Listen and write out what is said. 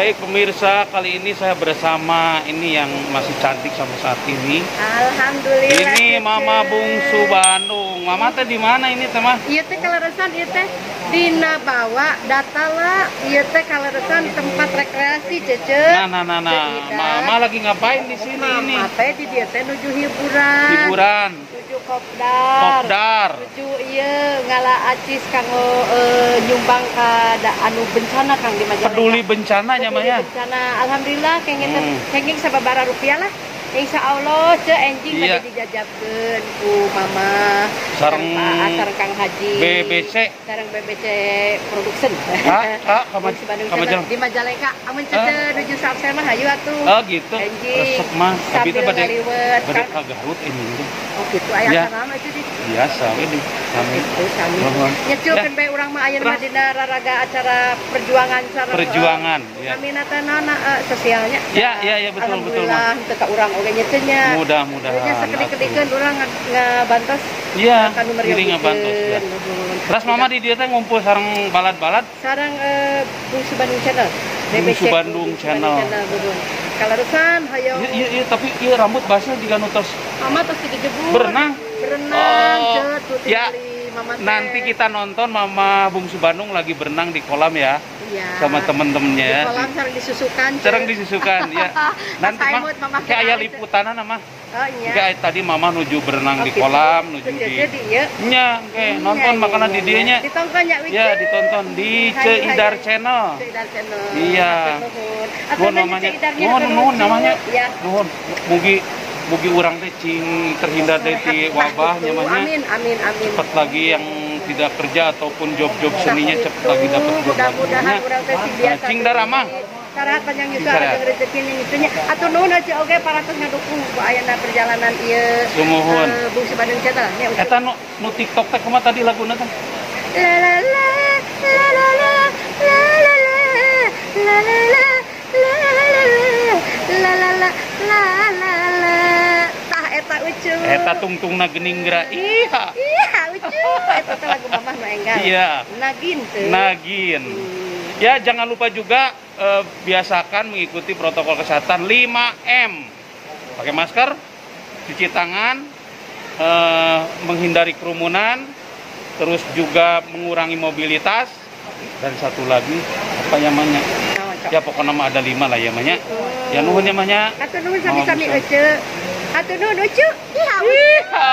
Baik pemirsa, kali ini saya bersama ini yang masih cantik sampai saat ini. Alhamdulillah. Ini Mama Bungsu Bandung. Mama teh di mana ini teh mah? Ieu teh kaleresan ieu teh dina bawa datala ieu teh kaleresan tempat rekreasi Cece. Nah. Mama lagi ngapain di sini ini? Mama teh di dieu teh nuju hiburan. Hiburan. Nuju kopdar. Kopdar. Nuju ieu ngala acis kanggo nyumbang ka anu bencana Kang di Majalengka. Peduli bencana nya mah ya. Bencana. Alhamdulillah kenging kenging sababaraha rupiah lah. Insya Allah ce enjing tadi dijajabkeun ku Mama sareng Kang Haji BBC sareng BBC Production. Di Majalengka amun cece nuju Sapsel mah hayu atuh. Oh gitu. Resep mah abi teh bade ka Garut ini. Oh gitu aya acara mah itu di biasa we di sami. Sami. Nyeculkeun bae urang mah ayeuna mah dina raraga acara perjuangan sareng perjuangan ya. Kamina teh naon sosialnya. Ya betul betul. Alhamdulillah teu ka urang oge nyeceunnya. Mudah-mudahan. Sakedik-kedikeun urang ngabantos. Iya, diri ngabantos ya. Terus Mama di dieu teh ngumpul sareng balad-balad? Sareng Bungsu Bandung Channel. Bungsu Bandung Channel. Kaleresan hoyong. Iya tapi ieu rambut basah jiga nu tos. Mama tos digejebur. Berenang. Berenang, oh, ya. Mama teh. Nanti kita nonton Mama Bungsu Bandung lagi berenang di kolam ya. Iya. Sama temen-temennya. Di kolam sareng disusukan. Sareng disusukan ya. Nanti mah kayak aya liputanan mah. Oh iya. Kayak tadi Mama nuju berenang di kolam, nuju di nya, kayak nonton makanan di dieu nya. Ditonton ya, Wicca. Ya, ditonton di Ce Idar Channel. Ce Idar Channel. Iya. Nuhun namanya. Nuhun nuhun namanya. Iya. Nuhun. Mugi mugi urang teh cing terhindar dari wabah nya mah. Amin amin amin. Cepat lagi yang tidak kerja ataupun job-job seninya cepat lagi dapat job lagi. Mudah-mudahan urang teh sing biasa. Cing daramang. Sarahat panjang yuswa jeung rezeki itunya. Atuh nuhun aja oge parantos ngadukung ku ayana perjalanan ieu. Sumuhun. Bungsu Bandung Channel nya. Eta nu TikTok teh kumaha tadi laguna teh? La la la la la la la la la la la la la la la la la. Tah eta ucu. Eta tungtungna geuning geura. Iya. Iya ucu. Eta teh lagu mamah nu enggal. Iya. Nagin teu. Nagin. Ya jangan lupa juga biasakan mengikuti protokol kesehatan 5M. Pakai masker, cuci tangan, menghindari kerumunan, terus juga mengurangi mobilitas, dan satu lagi apa namanya? Ya pokoknya mah ada 5 lah ya namanya. Ya nuhun namanya. Hatur nuhun sami-sami Ece. Hatur nuhun Ucu. Iya. Iya.